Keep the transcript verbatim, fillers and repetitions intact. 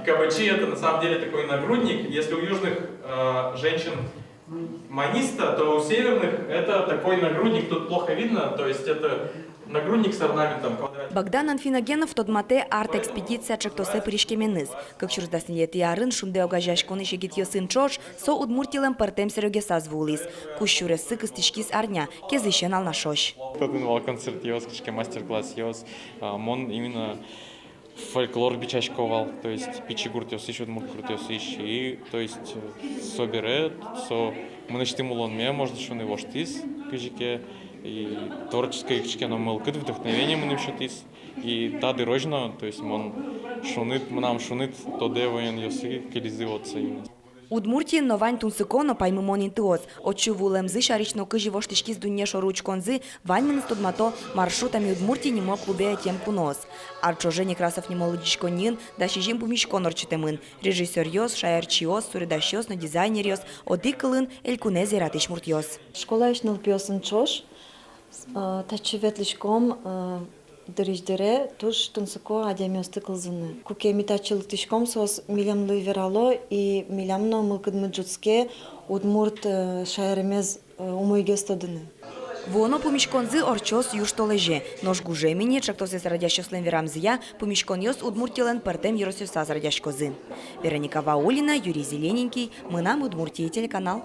Кабачи — это на самом деле такой нагрудник. Если у южных э, женщин маниста, то у северных это такой нагрудник. Тут плохо видно, то есть это нагрудник с орнаментом, квадратик. Богдан Анфиногенов тодматэ «Арт-экспедиция» ӵектосэ пыриськеменыз. Кык сюрс дас ньылетӥ арын «Шунды» огазеяськонысь егитъёсын ӵош со Удмуртилэн пӧртэм сэрегъёсаз вуылӥз. Кузь сюрессы кыстӥськиз арня, кезысен Алнашозь. Тодын вал концертъёс, кыӵе ке мастер-классъёс. А, мон именно фольклор бичасько вал, то есть пичи гуртъёсысь, удмурт гуртъёсысь, и, то есть, э, собере со мынэсьтым улонме, можно шуыны, воштӥз кызьы ке, и творческой кыӵе ке но мылкыд, вдохновение мыным сётӥз. И та дырозь но, то есть мон шуныт, мынам шуныт тодэ военъёсы кылизы вот со именно. Удмуртиын но вань тунсыко но паймымон интыос. Отчы вуылэмзы сярысь но кызьы воштӥськиз дунне шоры учконзы ваньмыныз тодмато «Маршрутами Удмуртии» нимо клубе ӧтем куноос. Ар ӵоже Некрасов нимо лыдӟиськонниын дас сизьым пумиськон ортчытэмын. Режиссёръёс, шаерчиос, суредасьёс но дизайнеръёс, одӥг кылын, элькунэз яратӥсь муртъёс. Школаысь нылпиосын ӵош, э, татчы ветлӥськом, э, дырысь дыре туж тунсыко адямиосты кылзыны. Куке ми татчы лыктӥськом, соос милемлы верало, и милям но мылкыдмы ӝутске удмурт, э, шаермес, э, умойгес тодыны. Вуоно пумиськонзы ортчоз южтолэзе. Нош гужем ини, ӵектосэз радъясьёслэн верамзыя, пумиськонъёс Удмуртилэн пӧртэм ёросъёсаз радъяськозы. Вероника Ваулина, Юрий Зелененький, «Мынам Удмуртие» телеканал.